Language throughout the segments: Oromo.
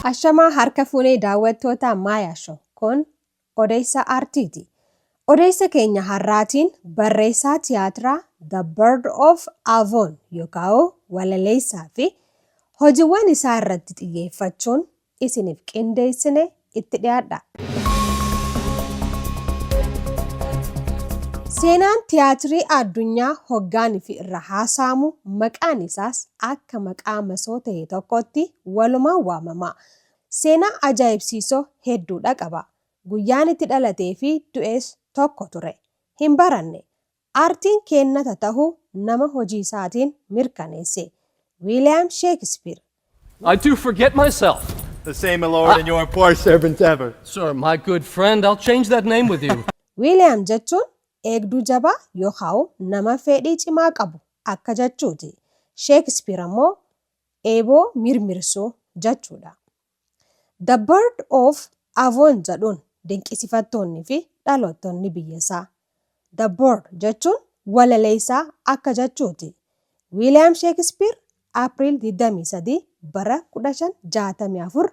Ashamaa harka fuunee daawwattoota Maayaa Show. Kun odeessa aartiiti. Odeessa keenya har'aatiin barreessaa tiyaatiraa The Bird of Avon yookaan walaleessaa fi hojiiwwan isaa irratti xiyyeeffachuun isiniif qindeessine itti dhiyaadha. Seenaan tiyaatirii addunyaa hoggaanii fi irra haasa'amu maqaan isaas akka maqaa masoo ta'e tokkotti walumaan waamama. Seenaa ajaa'ibsiisoo hedduudha qaba. Guyyaan itti dhalatee fi du'es tokko ture. Hin baranne. Aartiin kennata ta'uu nama hojii isaatiin mirkaneesse. Wiiliyaam Sheekispiir. I do forget myself. The same, my lord, and your poor servant ever. Sir, my good friend, I'll change that name with you. Wiiliyaam jechuun eegduu jabaa yookaan nama fedhii cimaa qabu akka jechuuti. Sheekispiir ammoo eeboo mirmirsuu jechuudha. The Bird of Avon jedhuun dinqisiifattoonni fi dhalootonni biyya isaa. The Bird jechuun walaleessaa akka jechuuti. Wiiliyaam Sheekispiir April 23 bara 1564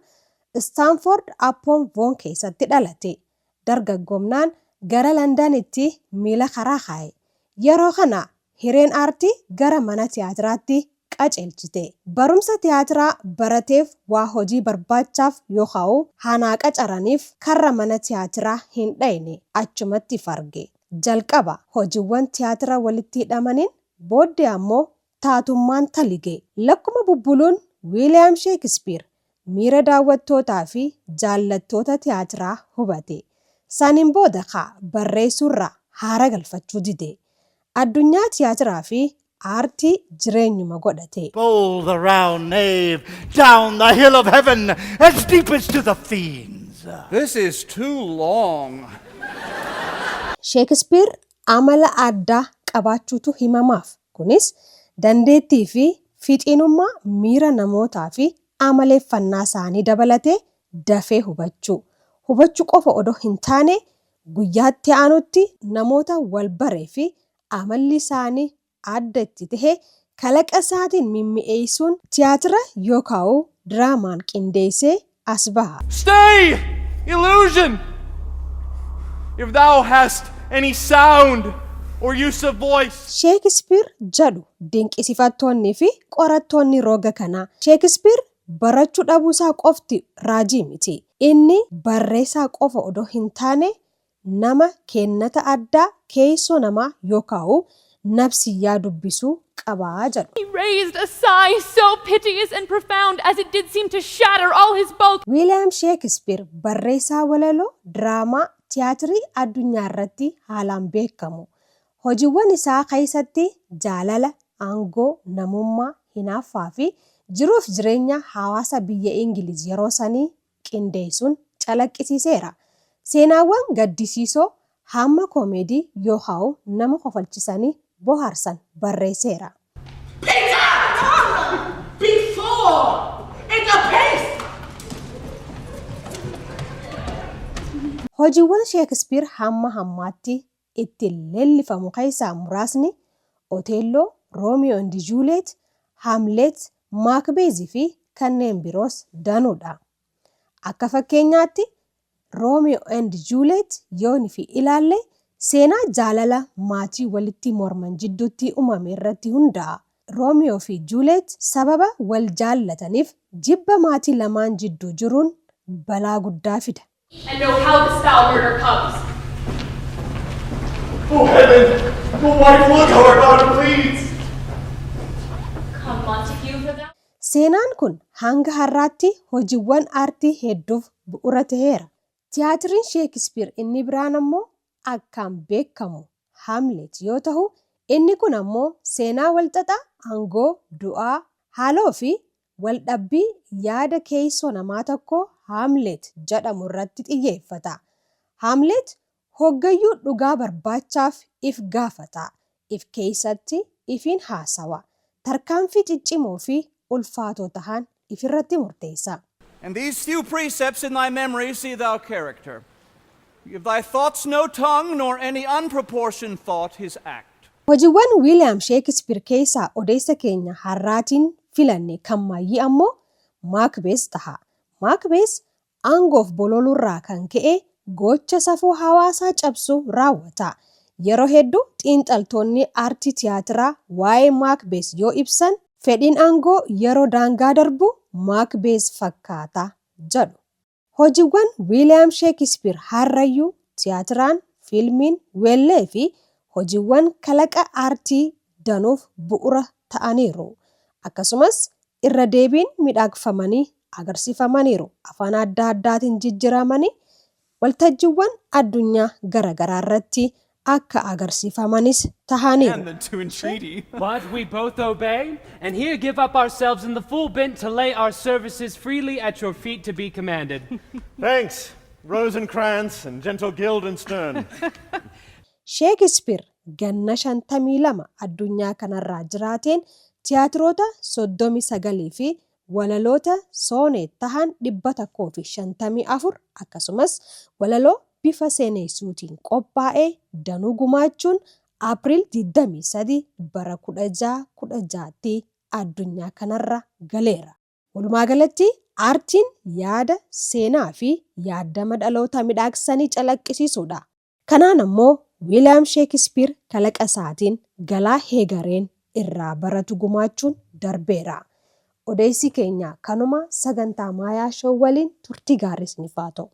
Stanford upon Avon keessatti dhalate. Dargaggoomnaan gara Londanitti miila karaa kaa'e. Yeroo kana hireen aartii gara mana tiyaatiraatti qajeelchite. Barumsa tiyaatiraa barateef waa hojii barbaachaaf yookaan hanaa qacaraniif karra mana tiyaatiraa hin dhayne achumatti farge. Jalqaba hojiiwwan tiyaatira walitti hidhamaniin booddee ammoo taatummaan talige. Lakkuma bubbuluun Wiiliyaam Sheekispiir miira daawwattootaa fi jaallattoota tiyaatiraa hubate. Saniin booda kaa barreessuurraa haara galfachuu dide. Addunyaa tiyaatiraa fi aartii jireenyuma godhate. Bowl the round nave, down the hill of heaven, as deep as to the fiends. This is too long. Sheekispiir amala addaa qabaachuutu himamaaf. Kunis dandeettii fi fiixinummaa miira namootaa fi amaleeffannaa isaanii dabalatee dafee hubachuu. Hubachuu qofa odoo hin taane guyyaatti aanutti namoota wal baree fi amalli isaanii adda itti tahe kalaqa isaatiin mimmi'eessuun tiyaatira yookaan diraamaan qindeessee as baha. Stay, illusion! If thou hast any sound or use of voice, Sheekispiir jedhu dinqisiifattoonni fi qorattoonni roga kanaa. Sheekispiir barachuu dhabuusaa qofti raajii miti. Inni barreessaa qofa odoo hin taane nama kennata addaa keessoo namaa yookaan nafsiyyaa dubbisuu qabaa jedhu. He raised a sigh so piteous and profound as it did seem to shatter all his bulk. Wiiliyaam Sheekispiir barreessaa walaloo diraamaa tiyaatirii addunyaa irratti haalaan beekamu. Hojiiwwan isaa keessatti jaalala, aangoo, namummaa, hinaaffaa fi jiruuf jireenya hawaasa biyya Ingiliz yeroo sanii qindeessuun calaqqisiiseera. Seenaawwan gaddisiisoo hamma koomeedii yookaan nama kofalchisanii bohaarsan barreesseera. Peter! Before in the pace! Hojiiwwan Sheekispiir hamma hammaatti ittiin leellifamu keessaa muraasni Oteelloo, Roomiyoo and Juuliyeet, Haamleet, Maakbeezii fi kanneen biroos danuudha. Akka fakkeenyaatti Roomiyoo and Juuliyeet yoon fi ilaalle seenaa jaalala maatii walitti morman jidduutti uumame irratti hundaa'a. Roomiyoo fi Juuliyeet sababa wal jaallataniif jibba maatii lamaan jidduu jiruun balaa guddaa fida. And know how this foul murder comes. Oh, heaven! The white look how our daughter bleeds! Come, Montague, for thou. Seenaan kun hanga har'aatti hojiiwwan aartii hedduuf bu'uura ta'eera. Tiyaatiriin Sheekispiir inni biraan ammoo akkaan beekamu Haamlet yoo ta'u, inni kun ammoo seenaa walxaxaa aangoo, du'aa, haaloo fi waldhabbii yaada keessoo namaa tokko Haamlet jedhamu irratti xiyyeeffata. Haamlet hoggayyuu dhugaa barbaachaaf if gaafata. If keessatti ifiin haasawa. Tarkaanfii ciccimoo fi ulfaatoo tahan ifirratti murteessa. And these few precepts in thy memory see thou character. Give thy thoughts no tongue, nor any unproportioned thought his act. Hojiiwwan Wiiliyaam Sheekispiir keessaa odeessa keenya har'aatiin filanne kan maayyii ammoo Maakbees taha. Maakbees aangoof bololuurraa kan ka'e gocha safuu hawaasaa cabsu raawwata. Yeroo hedduu xiinxaltoonni aartii tiyaatiraa waa'ee Maakbees yoo ibsan fedhiin aangoo yeroo daangaa darbu Maakbees fakkaata jedhu. Hojiiwwan Wiiliyaam Sheekispiir har'ayyuu tiyaatiraan, fiilmiin, weellee fi hojiiwwan kalaqa aartii danuuf bu'uura ta'aniiru. Akkasumas irra deebiin miidhagfamanii agarsiifamaniiru. Afaan adda addaatiin jijjiiramanii waltajjiiwwan addunyaa garaagaraa irratti akka agarsiifamanis tahaniiru. And to entreaty. But we both obey, and here give up ourselves in the full bent to lay our services freely at your feet to be commanded. Thanks, Rosencrantz and gentle Guildenstern. Sheekispiir ganna 52 addunyaa kanarraa jiraateen tiyaatiroota 39 fi walaloota sooneet tahan 154 akkasumas walaloo bifa seenessuutiin qophaa'e danuu gumaachuun April 23 bara 1616tti addunyaa kanarra galeera. Walumaa galatti aartiin yaada, seenaa fi yaadama dhaloota midhaagsanii calaqqisiisuudha. Kanaan ammoo Wiiliyaam Sheekispiir kalaqa isaatiin galaa heegareen irraa baratu gumaachuun darbeera. Odeessi keenya kanuma sagantaa Maayaa Show waliin turtii gaarii isiniif haa ta'u.